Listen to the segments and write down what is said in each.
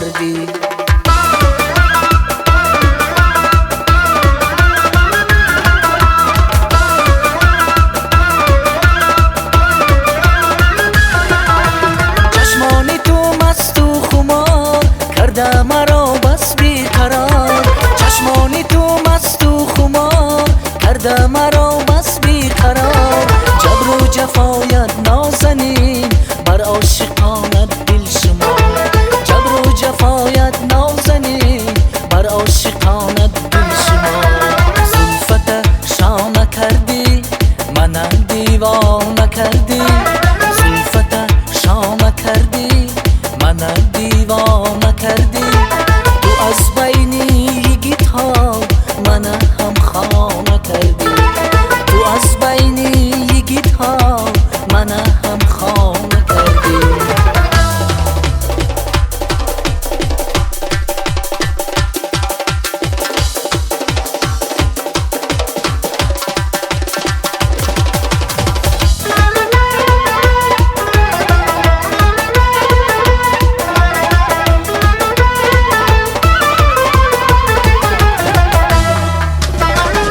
кардӣ. Чашмони ту масту хумор карда маро бас беқарор. Чашмони ту масту хумор карда маро бас беқарор. Ҷабру ҷафоят нозанин бар ошиқонат дил шумор. Ҷабру ҷафоят нозанин бар ошиқонат дил шумор. Зулфата шона кардӣ, манам девона кардӣ. Зулфата шона кардӣ, манам девона кардӣ. Ту аз байни йигитҳо мана ҳам хона кардӣ. Ту аз байни йигитҳо мана ҳам хона кардӣ.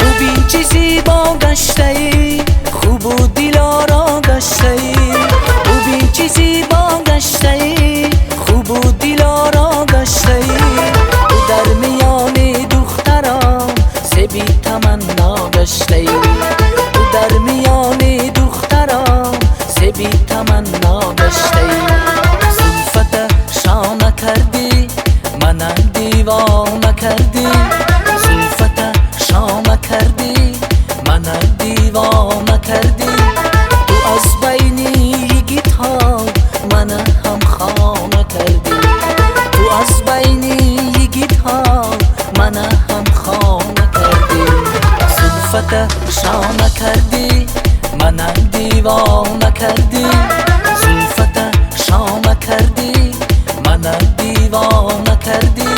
Бубин чӣ зебо гаштаӣ, хубу дилоро гаштаӣ. Бубин чӣ зебо гаштаӣ, хубу дилоро гаштаӣ. Ту дар миёни духтарон зеби таманно гаштаӣ. Ту дар миёни духтарон зеби таманно гаштаӣ. Зулфата шона кардӣ, манам девона кардӣ. Зулфата шона кардӣ, манам девона кардӣ. Ту аз байни йигитҳо мана ҳам хона кардӣ. Ту аз байни йигитҳо мана ҳам хона кардӣ. Зулфата шона кардӣ, манам девона кардӣ. Зулфата шона кардӣ, манам девона кардӣ.